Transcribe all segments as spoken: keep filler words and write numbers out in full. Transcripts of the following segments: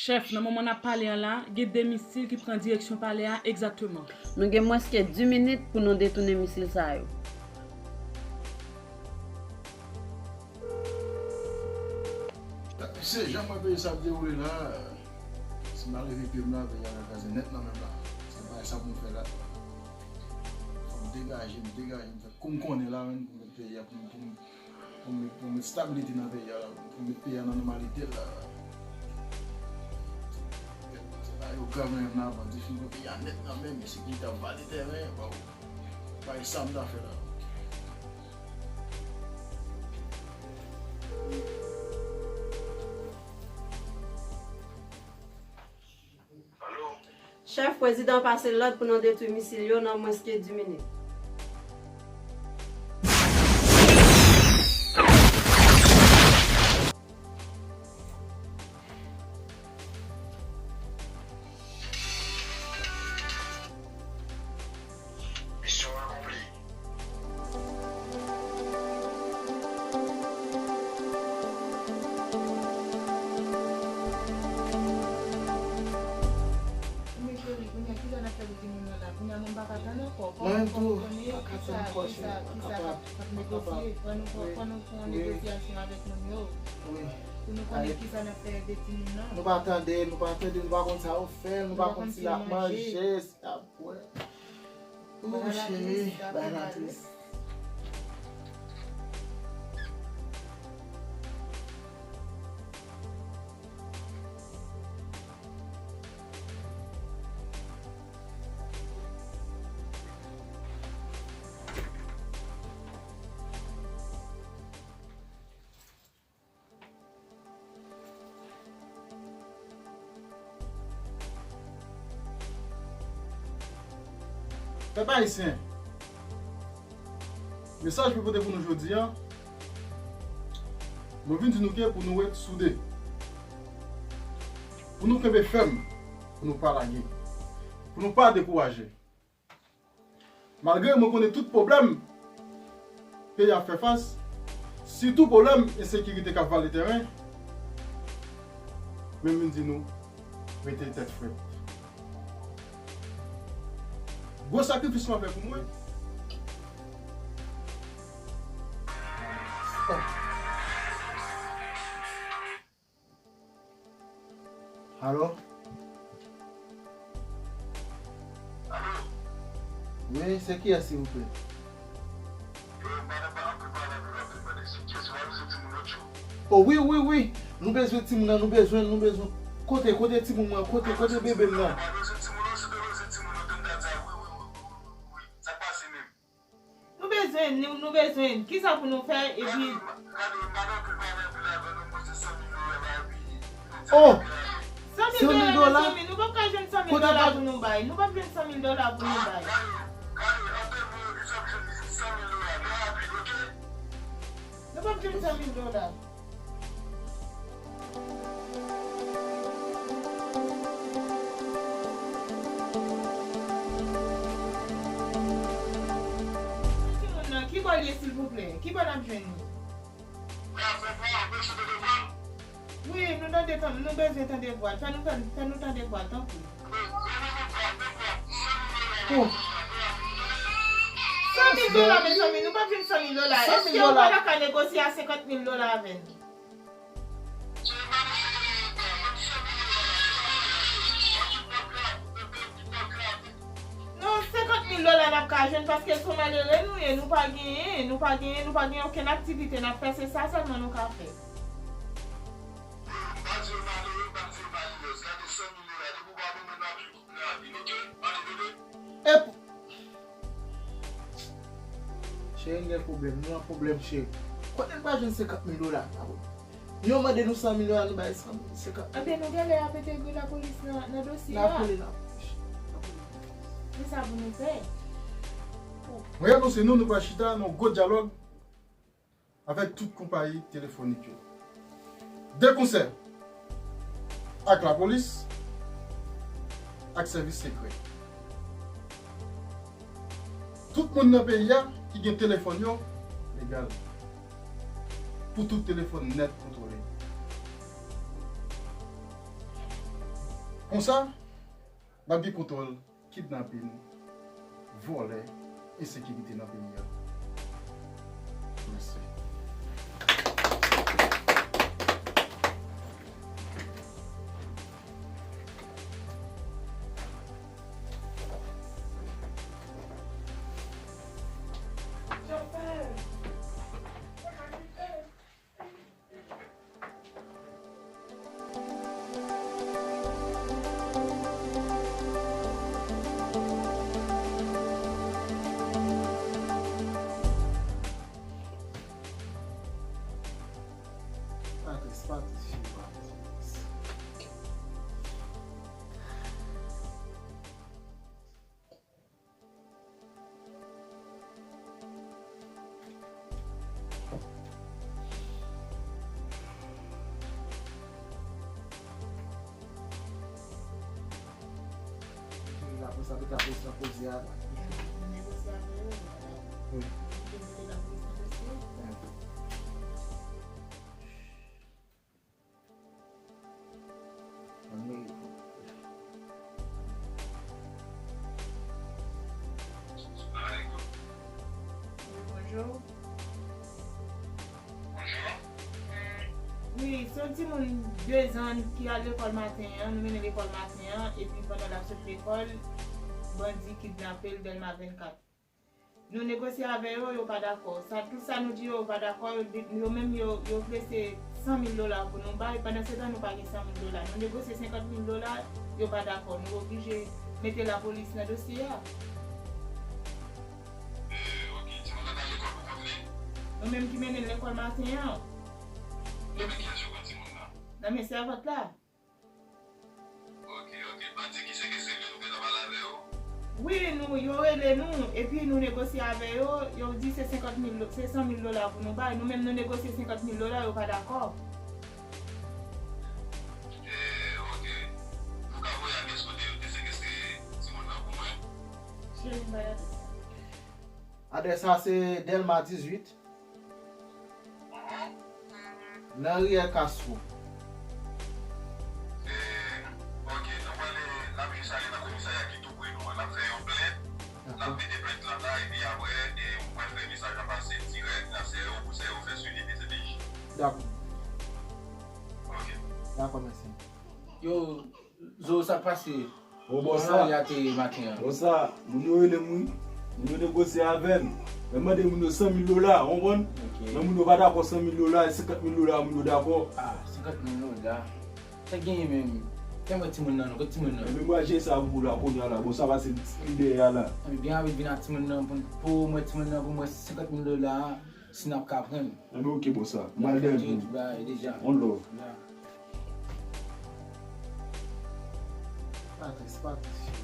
Chèf, nan moman n ap pale an la, gen de misil ki pran direksyon palè a egzakteman. Nou gen mwens ke dis minit pou nou detounen misil sa yo. Se jan mwen peyi sa ap dewoule la, si m pa leve pye m la, peyi a pral kraze nèt nan men m la. Se bagay sa pou m fè la. Fò m degaje m, degaje m, fè kou m konnen la, menm pou m met peyi a, pou m, pou m, pou m met, pou m met stabilite nan peyi a la, pou m met peyi a nan nòmalite l la. Se bagay yo grav nan men m la, bandi fin pran peyi a nèt nan men m, ensekirite ap vale tèren, waw. Bagay sa m ta fè la. Chèf, prezidan an pase lòd pou nou detwi misil yo nan mwens ke dis minit. Misyon akonpli. Mezanmi, kounye a, kilè n ap fè pou timoun nan la? Kounye a, mwen pa ka tann ankò. Mwen tou, pa ka tann ankò, cheri. Kisa k ap negosye? Fò nou, fò nou fè yon negosyasyon avèk moun yo. Wi. Pou nou konnen kisa n ap fè de timoun nan. Nou pa tande, nou pa tande, nou pa konn sa yo fè, nou pa konn si l ap manje, si l ap bwè. Ou cheri, bay la tris. Pèp ayisyen, mesaj mwen pote pou nou jodi a, mwen vin di nou ke pou nou ret soude, pou nou kenbe fèm, pou nou pa lage, pou nou pa dekouraje. Malgre mwen konnen tout pwoblèm peyi a ap fè fas, sitou pwoblèm ensekirite k ap vale tèren, men m vin di nou, rete tèt frèt. Gwo sakrifis m ap fè pou mwen. Alo? Alo? Wi, se kiyès, silvouplè? Yo, madanm pa anpil pale anpil, anpil pale. Se kiyès? Ou pa bezwen timoun nan, tchou? O, wi, wi, wi. Nou bezwen timoun nan, nou bezwen, nou bezwen. Kote, kote timoun mwen? Kote, kote bebe m nan? Ou pa bezwen timoun nan, si w te bezwen timoun nan, te m ta di a, wi, wi, wi, wi, wi, wi. Sa k pase menm? Nou bezwen, nou, nou bezwen. Kisa pou nou fè, epi... Oh! San mil dola, mezanmi, nou p ap ka jwenn san mil dola pou nou bay. Nou p ap jwenn san mil dola pou nou bay. Nou p ap jwenn san mil dola. Timoun nan, ki bò l ye, silvouplè? Ki bò n ap jwenn li? Wi, nou tande, nou bezwen tande vwa l. Fè nou, fè, fè nou tande vwa l, tanpri. Oh. San mil dola, mezanmi, nou p ap jwenn san mil dola. Èske w pa ta ka negosye a senkant mil dola avè n? Non, senkant mil dola n ap ka jwenn, paske se malere nou ye, nou pa genyen, nou pa genyen, nou pa genyen okenn aktivite n ap fè, se sa sèlman nou ka fè. Ep! Cheri, n gen pwoblèm, nou nan pwoblèm, cheri. Kote n pral jwenn senkant mil dola sa, bro? Yo mande nou san mil dola, nou bay san mil, senkant mil. Ebyen, nou genlè ap entegre lapolis nan, nan dosye a. N ap rele lapolis. Se sa pou nou fè. Mwen anonse nou, nou pral chita nan yon gwo dyalòg avèk tout konpayi telefonik yo. De konsè ak lapolis, ak sèvis sekrè. Tout moun nan peyi a ki gen telefòn yo legal, pou tout telefòn nèt kontwole. Konsa, n ap gen kontwòl kidnapin, vòlè, ensekirite nan peyi a. Mèsi. Patris, Patris, Patris. Lapolis ap mete lapolis nan koze a. Wi. Bonjou. Wi, se yon timoun de zan ki al lekòl maten an, nou mennen l lekòl maten an, epi pandan l ap sot lekòl, bandi kidnape l Dèlma vennkat. Nou negosye avè yo, yo pa dakò. Sa, tout sa nou di yo, yo pa dakò. Yo di, yo menm, yo, yo vle se san mil dola pou nou bay. Pandan se tan, nou pa gen san mil dola. Nou negosye senkant mil dola, yo pa dakò. Nou oblije mete lapolis nan dosye a. Eh, ok. Timoun nan t al lekòl pou kont li? Nou menm ki mennen l lekòl maten an. Nan men kiyès yo pran timoun nan? Nan men sèvant la. Ok, ok. Bandi ki sekestre yo, nou gentan pale avè yo? Wi, nou, yo rele nou, epi nou negosye avè yo, yo di se senkant mil do-, se san mil dola pou nou bay. Nou menm, nou negosye senkant mil dola, yo pa dakò. Eh, ok. Ou ka voye adrès kote yo te sekestre timoun nan pou mwen? Cheri, m bay adrès la. Adrès la se Dèlma dizuit, nan riyè Kastwo. Eh, ok, nou prale, n ap jis ale nan komisarya ki tou pre nou an. N ap fè yon plent, n ap mete plent lan la, epi apre, eh, ou pral fè mesaj la pase dirèk nan sè yo pou sè yo fè swivi D C P J. Dakò. Ok. Dakò, mèsi. Yo, Zo, sa k pase? Bon, bòs la. Kòman lari a te ye maten an? Bòs la, moun yo rele m wi. Moun yo negosye avè m. Yo mande moun yo san mil dola, ou konprann? Ok. Men moun yo pa dakò san mil dola, e senkant mil dola moun yo dakò. Ah, senkant mil dola. Sa k genyen menm? Fè m wè timoun nan non, kote timoun nan? Ebyen, mwen jere sa pou ou la, kounye a la. Bon, sa pase ti lidè a la. Ebyen, byen rapid vin ak timoun nan pou, pou mwen timoun nan, pou mwen senkant mil dola. Si n ap ka pran l. Anben, ok, bòs la. M al dèyè l pou ou. Bay deja. On love. Ya. Patris, Patris, Patris.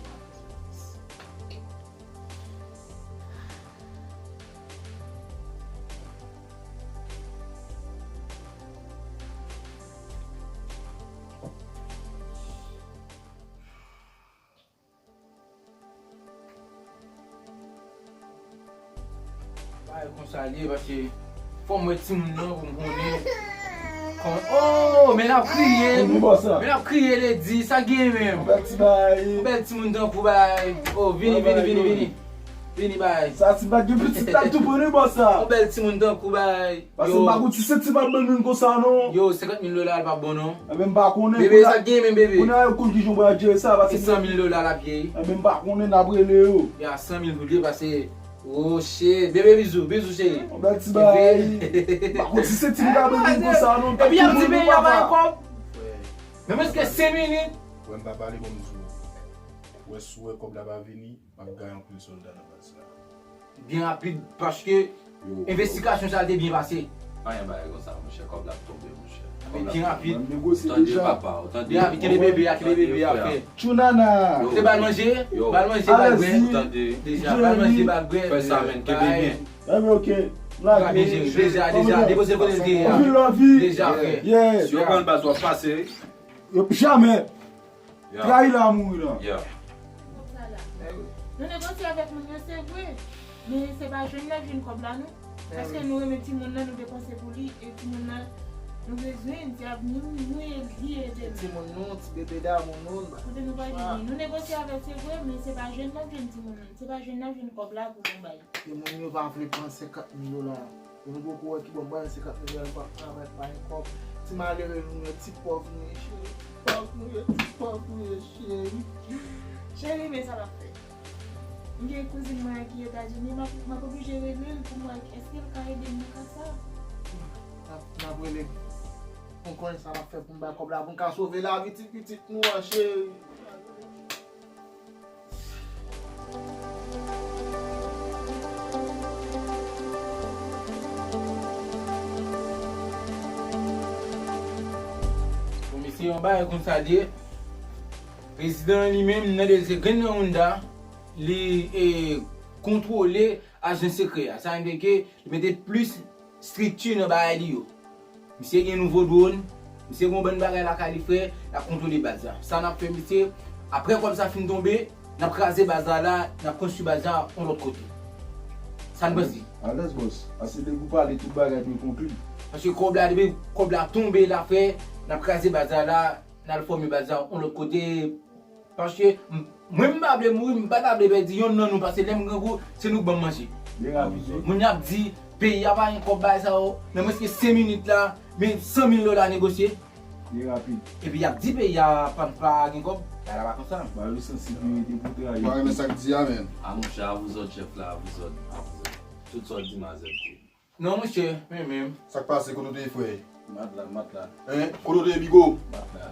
Bagay konsa l ye, paske fò m wè timoun nan pou m konnen. Kon-, oh, men l ap kriye. Men l ap kriye, Lady, sa gen menm? Yon bèl ti bagay. Yon bèl timoun tankou bagay. Oh, vini, vini, vini, vini. Vini, bagay. Sa ti bagay gen pitit la tou pran wi, bòs la. Yon bèl timoun tankou bagay. Paske m pa konn ti sentiman ban moun konsa non. Yo, senkant mil dola l pa bon non. Ebyen, m pa konnen. Bebe, sa gen menm, bebe? Kounye a yo konn kijan pou y al jere sa, paske e san mil dola l ap ye. Ebyen, m pa konnen, n ap rele yo. Ya, san mil pou l ye, paske, oh, shit. Bebe, bizou, bizou, cheri. Yon bèl ti bagay. M pa konn ti sentiman ban moun konsa non. Epi y ap di peyi a pa gen kòb. Men prèske senk minit. Wè, m pa pale, bon, m di w. Wè, si w wè kòb la pa vini, m ap gaye anpil sòlda nan baz la. Byen rapid, paske envestigasyon sa a te byen pase. Pa gen bagay konsa, monchè, kòb la ap tonbe, monchè. Byen rapid. Ou tande papa, ou tande? Byen rapid, kenbe bebe a, kenbe bebe a, frè. Tchounana. Yo. Se ba l manje, ba l manje, ba l bwè. Ou tande? Deja, ba l manje, ba l bwè. Fè sa, men, kenbe byen. Ebyen, ok. Deja, deja, depoze l kote l te ye a. Anpil love. Deja, frè. Si yo pran l baz, w ap pase. Yo, jamè. Trayi la mouri la. Kòb sa la. Nou negosye avèk moun yo, se vre. Men se pa jwenn n ap jwenn kòb la, non. Paske nou renmen timoun nan, nou depanse pou li, e timoun nan, Nou bezwen, se avni nou ye, li ede nou. Timoun nou, ti bebe damou nou, n pa gen chwa. Kote nou pa jwenn li. Nou negosye avè l, se vre, men se pa jwenn n ap jwenn timoun, se pa jwenn n ap jwenn kòb la pou nou bay. Timoun yo pa vle pran senkant mil dola. E nou poko wè kibò m pral senkant mil dola, m p ap travay, pa gen kòb. Ti malere nou ye, ti pòv nou ye, cheri. Ti pòv nou ye, ti pòv nou ye, cheri. Cheri, men sa n ap fè. M gen kouzin mwen ki Etazini, m ap, m ap oblije rele l pou m wè èske l ka ede m nan ka sa. N ap, n ap rele pou n konnen sa n ap fè pou n bay kòb la, pou n ka sove lavi ti pitit nou an, cheri. Bon, mesye, yon bagay konsa l ye. Prezidan an li menm, nan de se grenn nan Honda, li, e, kontwole ajan sekrè a. Sa vle di ke li mete plis estrikti nan bagay li yo. Misye gen nouvo dwòn, misye gen yon bann bagay lakay li, frè, l ap kontwole baz la. Sa n ap fè, mesye, apre kòb sa fin tonbe, n ap kraze baz la la, n ap konstwi baz la yon lòt kote. Sa n panse? Alèz, bòs. Ase depi w pale, tout bagay dwe konkli. Paske kòb la, depi kòb la tonbe la, frè, n ap kraze baz la la, n al fòme baz la yon lòt kote. Paske m-, mwen, m pa vle mouri, m pa ta vle pèdi yonn nan nou, paske lè m grangou, se nou k ban m manje. Byen rapid, wi. Moun y ap di, peyi a pa gen kòb bay sa yo, nan mwens ke senk minit la, men san mil dola negosye. Byen rapid. Epi y ap di peyi a pa, pa gen kòb, bagay la pa konsa. Ba yo sansib, yo ede pou travay. M pa renmen sa k di a, menn. A monchè, a vous autres, chèf la, a vous autres, a vous autres. Tout sa w di, mazèt. Non, monchè, men menm. Sa k pase, kote w te ye, frè? M pa t la, m pa t la. Hein? Kote w te ye, Bigo? M pa t la.